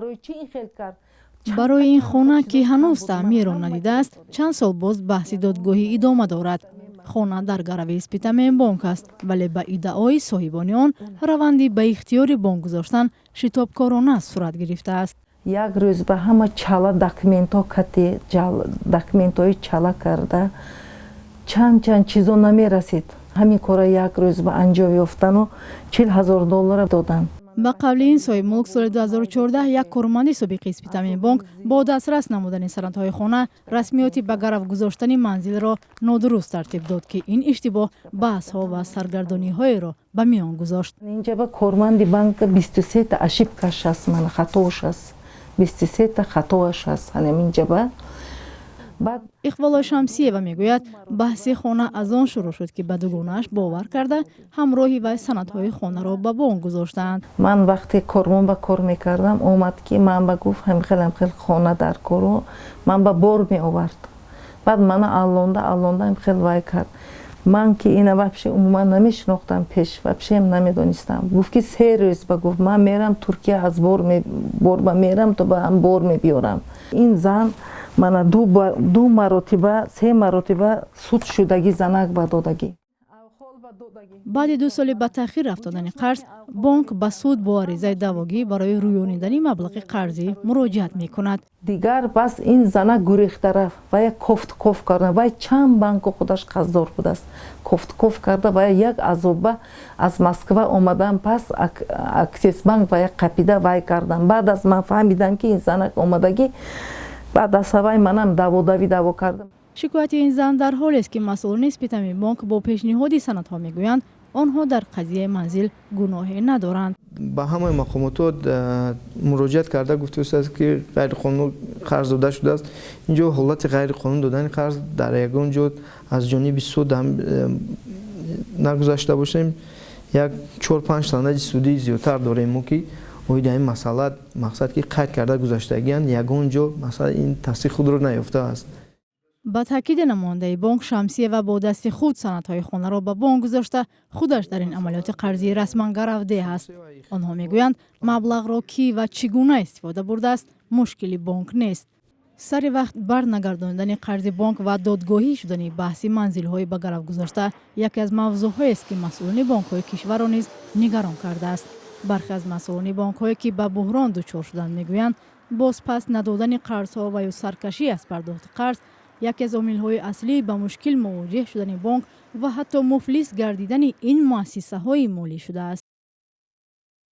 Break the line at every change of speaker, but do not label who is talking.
Барои чӣ ин хел кард?
Барои ин хона, ки ҳанӯз таъмирро надидааст, чанд сол боз баҳси додгоҳӣ идома дорад. Хона дар гарави Спитаменбонк аст, вале ба иддаои соҳибони он раванди ба ихтиёри бонк гузоштан шитобкорона сурат гирифтааст.
Як рӯз ба ҳама чала документҳо кати, документҳои чала карда, чанд чанд чизо намерасид. Ҳамин кора як рӯз ба анҷом ёфтану 40 000 доллара доданд.
Ба қавли ин соҳибмулк, соли 2014 як корманди собиқи Спитаменбонк бо дастрас намудани санадҳои хона расмиёти ба гарав гузоштани манзилро нодуруст тартиб дод, ки ин иштибоҳ баҳсҳо ва саргардониҳоеро ба миён гузошт.
Инҷа ба корманди банка 23-та ошибкаш аст, мана хатош аст, 23-та хатоаш аст ҳанаминҷаба.
Баъд Иқболо Шамсиева мегӯяд, баҳси хона аз он шурӯъ шуд, ки ба дугонааш бовар карда, ҳамроҳи вай санадҳои хонаро ба бонк гузоштаанд.
Ман вақте кормон ба кор мекардам, омад, ки ман ба гуфт, ҳамхел ҳамхел хона дар кору ман ба бор меовард. Баъд мана аллонда аллонда ҳамхел вай кард. Ман ки ина вообще умуман намешинохтам, пеш вообщем намедонистам. Гуфт, ки 3 рӯз ба гуфт, ман мерам Туркия, аз бор ба мерам, то ба ҳам бор мебиёрам. Ин зан мана ду маротиба, се маротиба суд шудагӣ, занак ба додагӣ.
Баъди 2 соли ба таъхир афтодани қарз, бонк ба суд бо аризаи даъвогӣ барои рӯёнидани маблағи қарзӣ муроҷиат мекунад.
Дигар бас ин зана гурехта рафт ва як кофтков карда, вай чанд банку худаш қарздор будааст. Кофтков карда ва як азоба аз Москва омадан, пас Аксессбанк ва як қапида вай кардан. Баъд аз ман фаҳмидам, ки ин занак омадагӣ, баъд аз ҳавай манам даводавӣ даво кардам.
Шикояти ин зан дар ҳолест, ки масъулони Спитаменбонк бо пешниҳоди санадҳо мегӯянд, онҳо дар қазияи манзил гуноҳе надоранд.
Ба ҳамаи мақомотот муроҷиат карда гуфтааст, ки ғайриқонун қарз дода шудааст. Инҷо ҳолати ғайриқонун додани қарз дар ягон ҷо аз ҷониби суд нагузашта бошем. Як чор панҷ санади судӣ зиёдтар дорем мо, ки оиди ҳамин масъала, мақсад, ки қайд карда гузаштагианд, ягон ҷо масъала ин тасдиқ худро наёфтааст.
Ба таъкиди намояндаи бонк, Шамсиева бо дасти худ санадҳои хонаро ба бонк гузошта, худаш дар ин амалиёти қарзӣ расман гаравдеҳ аст. Онҳо мегӯянд, маблағро кӣ ва чӣ гуна истифода бурдааст, мушкили бонк нест. Сари вақт барнагардонидани қарзи бонк ва додгоҳӣ шудани баҳси манзилҳои ба гарав гузошта яке аз мавзӯъҳоест, ки масъулони бонкҳои кишварро низ нигарон кардааст. Бархе аз масъулони бонкҳое, ки ба буҳрон дучор шуданд, мегӯянд, бозпас надодани қарзҳо ва ё саркашӣ аз пардохти қарз яке аз омилҳои аслии ба мушкил мувоҷеҳ шудани бонк ва ҳатто муфлис гардидани ин муассисаҳои молӣ шудааст.